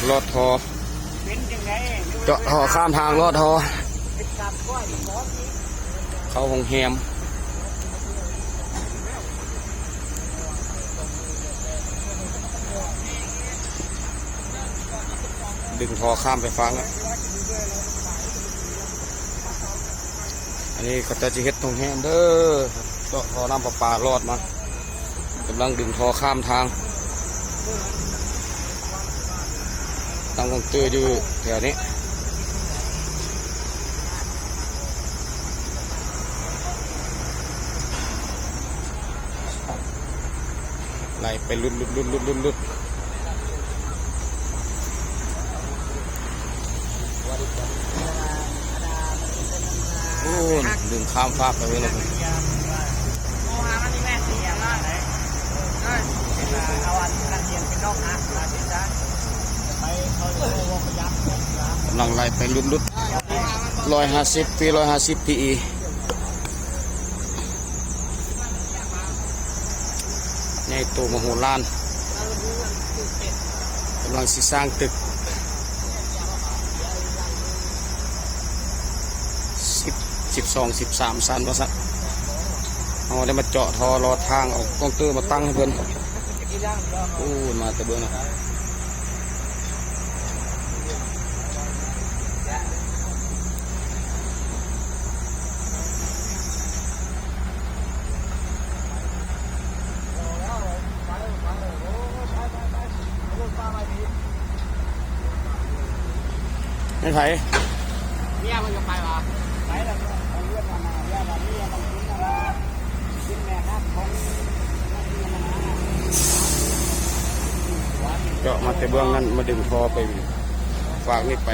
ລອດທໍ່ ເຈາະທໍ່ຂ້າມທາງ ລອດທໍ່ ເຂົ້າໂຮງແຮມ. ດຶງທໍ່ຂ້າມໄປຝັ່ງ. ອັນນີ້ເຂົາເຈົ້າຊິເຮັດໂຮງແຮມເດີ ເຈາະທໍ່ນ້ຳປະປາລອດມາ ກຳລັງດຶງທໍ່ຂ້າມທາງ. ຕັ້ງກອງເຕີຢູ່ແຖວນີ້ ໄຫຼໄປຫຼຸດໆໆໆໆ. ໂອ້ ດຶງຂ້າມຟາກໄປເລີຍ. ກຳລັງໄຫຼໄປຫຼຸດໆ ຮ້ອຍຫ້າສິບ ປີ ຮ້ອຍຫ້າສິບ ພີອີ. ໃຫຍ່ໂຕມະໂຫລານ ກຳລັງຊິສ້າງຕຶກ ສິບ ສິບສອງ ສິບສາມຊັ້ນວ່າຊັ້ນ. ເຮົາໄດ້ມາເຈາະທໍ່ລອດທາງ ເອົາກອງເຕີມາຕັ້ງໃຫ້ເພິ່ນ. ໂອ້ ມາແຕ່ເບິ່ງນະ. ແມ່ນໃຜ? ເມຍມັນກໍໄປຫວາ? ໄປແລ້ວ ເອົາເລືອດມາ ເລືອດມາ ເມຍມັນກິນແລ້ວ ກິນແມ່ຮັກຂອງ ເຈາະມາແຕ່ເບື້ອງນັ້ນ ມາດຶງທໍ່ໄປຟາກນີ້ໄປ.